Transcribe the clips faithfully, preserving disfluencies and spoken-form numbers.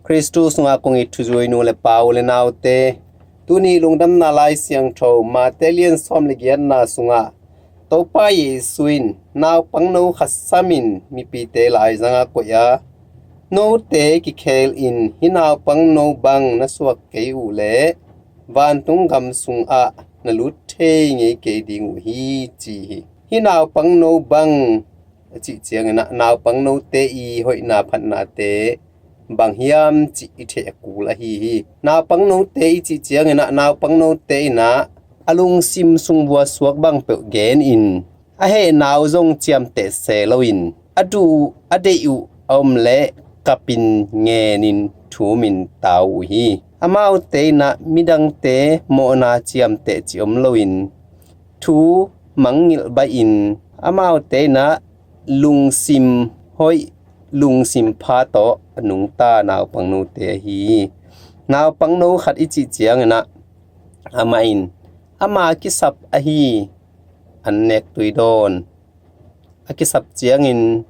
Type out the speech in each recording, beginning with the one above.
Khristu sungah kong it thuzui nu le pa, u le naute, tuni lungdamna Lai Siangtho Mate lian sawm le giatna sungah Topa Jesu in naupangno khat samin mipite laizangah koih a, note kikhel in hih naupangno bang na suak kei uh leh vantung gam sungah na lut thei ngei kei ding uh hi, ci hi. Hih naupangno bang a cih ciangin ah naupangnote i hoihna phatnate bang hiam cih i theih a kul ahi hi. Naupangnote i cih ciangin ah naupangnote in ah a lungsim sung vuasuak bang peuh gen in a hehnau zong ciamteh se loin a duh uh a deih uh a om leh kapin ngenin thumin tau uh hi. Amaute in ah midangte mawhna ciamteh cih om loin thu mangngilh baihin amaute in ah lungsim hoih, lungsim pha tawh a nungta naupangnote ahi hi. Naupangno khat i cih ciangin ah amah in ama kisap ahi an nek tui dawn a kisap ciangin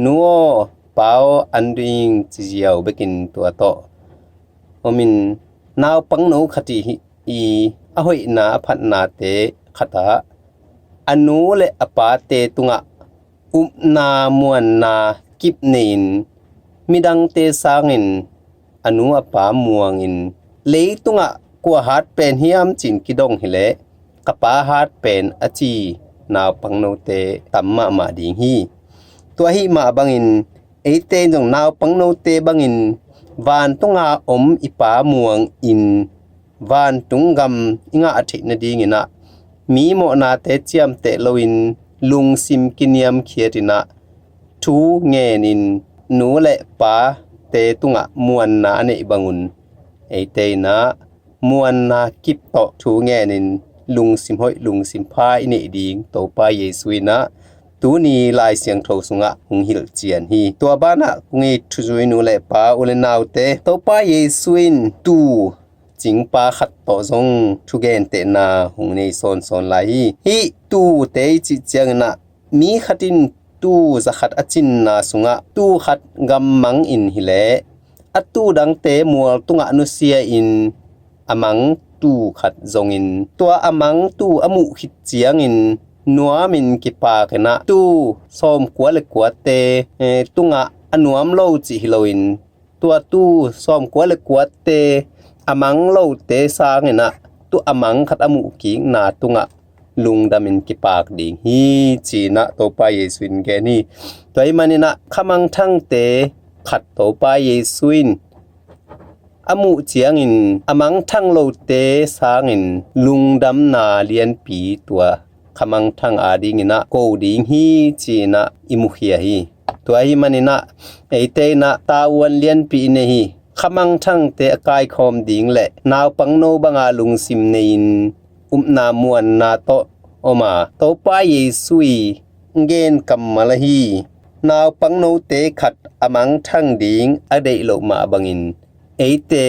nu aw pa aw an ding ci ziau bekin tua tawh omin naupangno khat i hi i a hoihna a phatnate khatah a nu le a pate tungah upna muanna kip nei-in midangte sangin a nu a pa muangin leitungah kua hat pen hiam ci-in kidong hileh ka pa hat pen a ci naupangnote tam mahmah ding hi. Tua ahih mah bangin eite in zong naupangnote bangin vantunga om i pa muangin vantung gam i ngah theih nadingin ah mi mawhnate ciamteh loin lungsim kiniamkhiat in ah thu ngenin nu le pate tungah muanna a neih bangun eite in ah muanna kip tawh thu ngenin lungsim hoih lungsim pha i neih ding Topa Jesu in ah tuni Lai Siangtho sungah hong hilhcian hi. Tua banah kong it thuzui nu le pa, u le naute, Topa Jesu in tuu cingpa khat tawh zong thugentehna hong nei sawnsawn lai hi. Hih tuute i cih ciangin ah mi khat in tuu zakhat a cinna sungah tuu khat gammang in hileh a tuu dangte mual tungah nusia in a mang tuu khat zongin tua a mang tuu a muh khit ciangin nuamin kipak in ah tuu sawmkua le kuate, eh, tungah a nuam lo cih hi loin tua tuu sawmkua le kuate a mang lote sangin ah tuu a mang khat a muh kikna tungah lungdamin kipak ding hi, ci-in ah Topa Jesu in gen hi. Tua ahih manin ah khamangthangte khat Topa Jesu in a muh ciangin a mangthang lote sangin lungdamna lianpi tua khamangthang adingin ah ko ding hi, ci-in ah i mukhia hi. Tua ahih manin ah eite in ah tavuan lianpi i nei hi. Khamangthangte a kaikhawm ding le naupangno banga lungsim nei-in upna muanna tawh om a, Topa Jesu i gen kammal ahi naupangnote khat a mangthang ding a deih loh mah bangin eite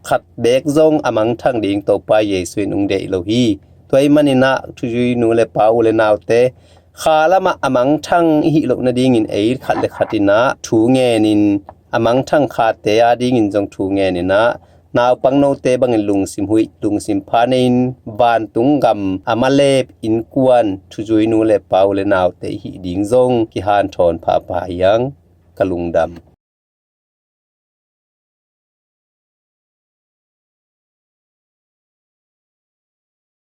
khat beek zong a mangthang ding Topa Jesu in hong deih lo hi. Tua ahih manin ah thuzui nu le pa, u le naute, kha lamah a mangthang i hih loh nadingin ei khat le khat in ah thu ngenin a mangthang khate adingin zong thu ngenin ah naupangnote bangin lungsim huih, lungsim pha nei-in vantung gam a malep innkuan thuzui nu le pa, u le naute i hih ding zong kihanthawn phapha hi hang. Ka lungdam.